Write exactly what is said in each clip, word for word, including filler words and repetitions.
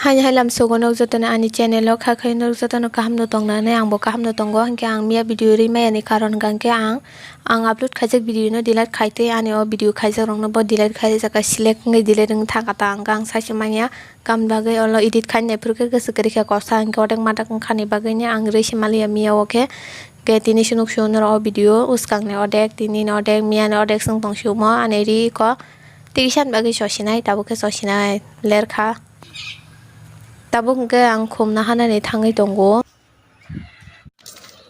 Haini hai lam sugo nok jotono ani channel o kha khai nok jotono kaham no tong nani, ang bo kaham no tongo, hwnkhe ang miya video ri maya ni karon hwnkhe ang, ang upload khaijak video no delete khai twi ani o video khaijak rok no bo delete khai rijak, select wngwi delete wng thang kha ta, ang, ang sai se manya. Kam bagwi olo edit khai nai phuru khe kwswk kwrwi khe kosa, hwnkhe odek madak wngkha ni bagwi ni ang rwi se maliya miya o khe. Hwnkhe tini se nuk sio norok o video, bwskang ni odek, tini ni odek, miya ni odek swng tong sio mo ani ri ko. Tei kisa ni bagwi sosinai, tabuk khe sosinai ler kha. Tabuk hwnkhe ang khum na hanani thangwi tongo.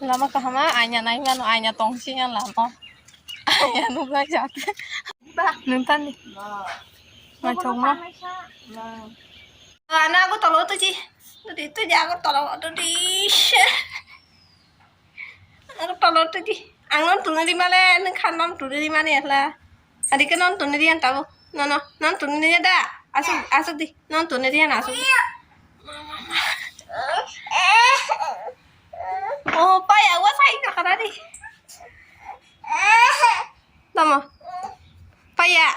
Lama kahama aina nai mano, aina tong sini lama. Aina nukjak jate. Nung tani. Mai thok ma. Ana ago tolo tuji. Tuji, tuji ago tolo tuji. Ago tolo tuji. Ang non tunu di male, nung khan non tunu di mane la. Adi ke non tuni riyan tabo. No, no, non tuni riyan da. Asuk, asuk di. Non tuni riyan asuk di. Oh, paya, wa sai na kara di. Tama. Paya.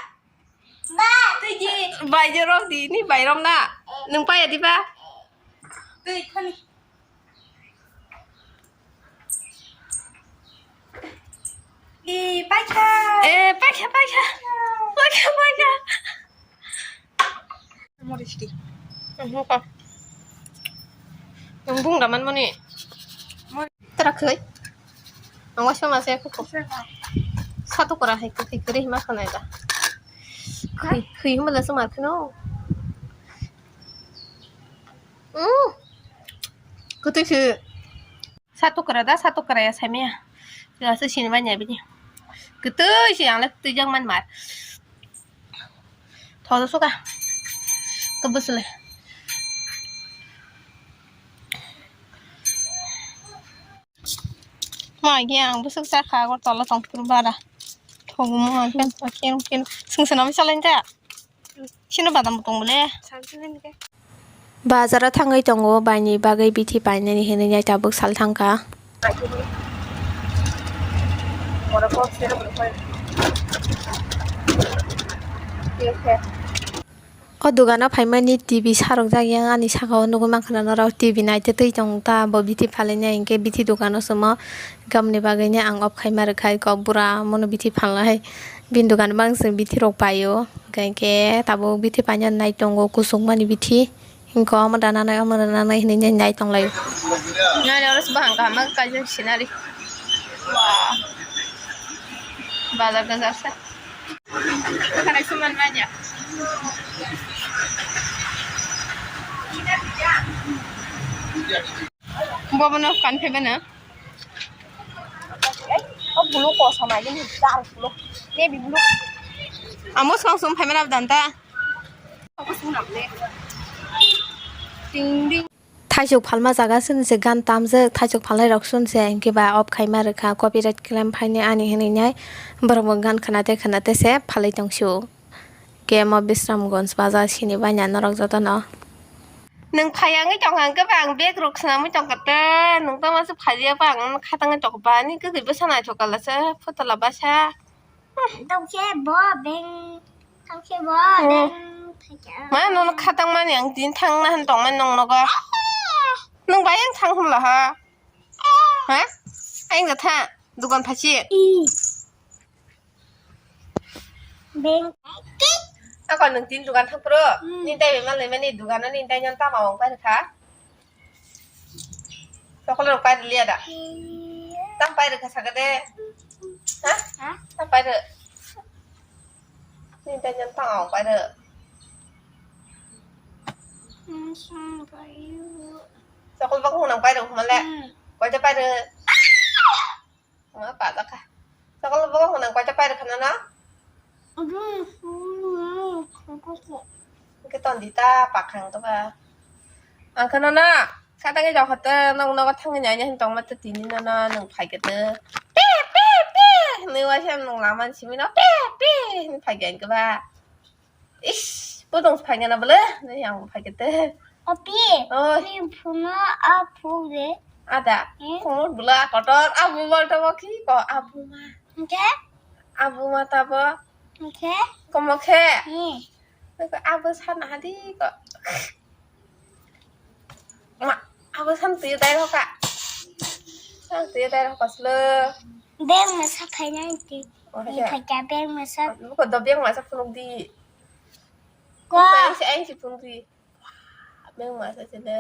Ba, tui di. Bai jorok di, ni bai rom na. Nung paya di ba? Tui khani. Eh, paikha. Eh, paikha, paikha. Paikha, paikha. Moris di. Ang buka. Ang bung daman mani. Tara khoi. Ang waisa masa aku kok. Satu kora hai kok kiri ma khana da. Khoi, khoi ma la sumar khano. Mm. Kutu si. Satu kora da, satu kora ya samia. Sila se sini banyak bini. Kutu si ang lek tu jang man mar. Thodo suka. Kebus le. Ma, yang busuk sa kha, ko tolo tong pur bara. Thogo mo, kan, kan, kan. Sung senam salan ta. Sino badam tong bole. Bazar o thangwi tongo, baini bagwi bithi painani hinwi nai tabuk sal thangkha. O dogano phaimani T V sarokjak yang ani saka o nugwi mankha na norok T V naitwi twi tong ta bo bithi phalwi nai hinkhe bithi dogano chwngno gamni bagwi ni ang off khaima rwkha kok bura mono bithi phalnai bini dogano bangsi bithi rok paio hinkhe tabuk bithi paina nai tongo kusuk mani bithi. Hingkhe omo dananai, omo dananai hinui nai, nai tonglaio. Nani oro se bahang kaham ma kaijak scenery. Wah. Bazar gajak se. Khana suman manya. Bobo no kan phai bana. O bulu kosom aja nih, dar bulu. Ini di bulu. Amo song song phai mana danta. Thaichuk phalma jaga swnse gan tamjak, thaichuk phalnai rok swnse hinkhe ba off khaima rwkha, copyright claim phaini ani hinui nai borok bo gan khwnate khwnate se phalwi tong sio. Kemo Bisramganj bazar sini banya norok jotono. Nwng phai wngwi tong kha hinkhe ba ang bag rok swnamwi tong kha te, nwng tamo se phai ya ba ang khatangwi tong kha ba ani kwrwi bwsa naithok kala se photo la basa. Tongse bo beng, tongse bo beng. Ma nono khatang mani ang tin thang na han tong man nong nogo. Nwng bai ang thang hum la ha? Ha? Ang da tha dukan phachi. Beng. Ako nwng tin dukan thang pro. Ni tai be malai mani dukan ni tai nyan tama wng pai kha. Chocolate rok pairwliya da? Tam pairwkha sakha de? Ha? Ha? Tam pairw. Nini tai nang tang ang pairw. Chocolate bakung nang pairw hwnle. Koita pairw? Ma pajak kha. Chocolate bakung nang koita pairw khana na? Hwnkhe ton di ta pakhang to ba. Ang khana na. Khatangwi rok hoto nok nogo thangwi nai nai tongma to tini nono nwng phaikhe to pe pe pe hinwi waisa nwng lama ni simi no pe pe hinwi phaikhe hinkhe ba. Ish, bo tong phaikhe na bole hinwi ang phaikhe to. Opi. Oi. Ni phuno a phuk de. Ada. Hmm? Phungo bula kotor a buma to bo khi ko a buma. Hinkhe? A buma ta bo. Hinkhe? Komo khe? Hmm. Abo sana hadi ko. Ma, abo sam tuyo dai roka. Sam tuyo dai roka slo. Beng masa phaina ti. Oh, ni ya. Phaja beng masa. Buko do beng masa phunuk di. Ko. Beng si, aing si phunuk di. Beng masa sele.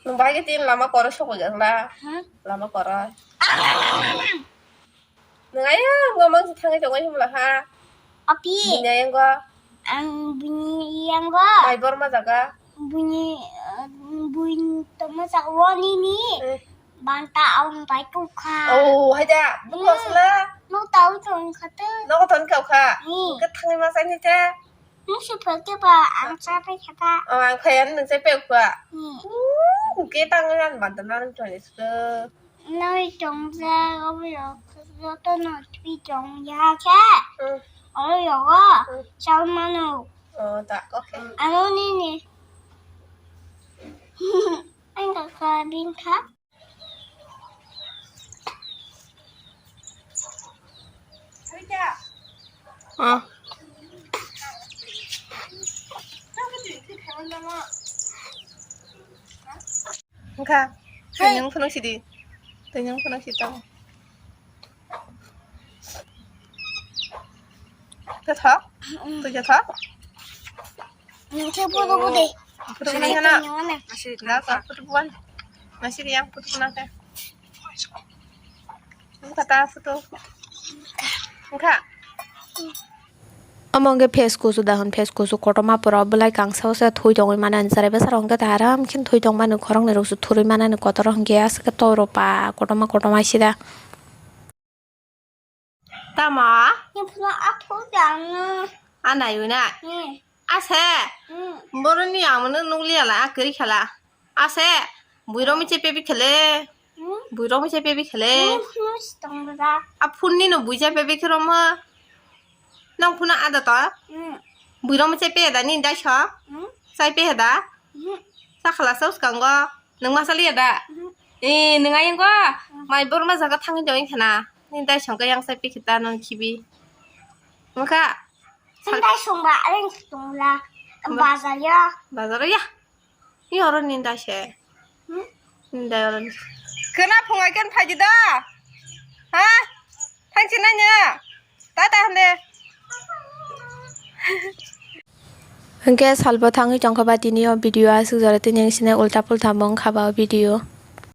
Nung bai ke tin lama koro sokoi jak la. Hmm? Lama koro. Nung ayang go mang si thangwi tongoi himla ha. Api. Bini ayang go. Ang bini ayang go. Mai bor ma jaga. Bini, eh, bini tongma jaga wo nini. Eh. Banta ang bai tukha. Oh, hai da. Buko sla. Nuk tau tong khate. Nuk tong kau kha. Hmm. Ke thangwi ma sai ni te. Nung si phai khe ba ang cha pai kha ta. Oh, ang phai ang nung chai pai kha. Hmm. Uh, ke tang ran ban ta nang choi se. Noi tong ja obo yo joto no twi tong ya khe. Hmm. Oro yogo. Hmm. Chao mano. Oh, ta, okay. Ano ni ni. Ang ka ka bin kha. Ah. Wngkha. Twi nwng phunuk sidi. Twi nwng phunuk sidi tamo. Twi tho? Twi tho? Nang khe photo bo de. Photo bo nang khe na? Nang khe photo bo. Nasi yang photo bo nang khe. Wngkha ta photo. Wngkha. Omo hwnkhe face kusu da hwn, face kusu kotorma pura belai kangsa o se thwi tongwi mano, ani chwrai bwsarok hwnkhe ta aram khe thwi tongmani, khoroknwi rok se thurwi manani kotor o hwnkhe aswk khe toro pa kotorma kotorma sida. Tamo? Ni phano aphuru tangno. A naiwi na? Hmm. Ase? Hmm. Boroni amano nukliya la, a kwrwi khala. Ase? Buirokni chepe bi khele. Hmm? Buirokni chepe bi khele. Hmm, phano si tong da. A phunni no bui chepe bi khero mo. Nang phano ada to? Hmm. Buirokni chepe da ni dai so? Hmm? Chepe da? Hmm. Sakhala sa uskango. Nang masa liya da? Hmm. Eh, nang ayang ko? Hmm. Mai borma jaga thangwi dong khana. Ni dai songka yang chepe khita nang khibi. Mukha. Sendai songba areng songla. Ba- Bazar ya. Bazar ya. Ni oro ni dai se. Hmm? Ni dai oro ni. Kena phungai ken phaidi da. Ha? Thangsi nanya. Tata hande. Hwnkhe salbo thangwi tongkha ba tini o video aswk jora tini ang sinai ulta pulta bo wngkha ba o video.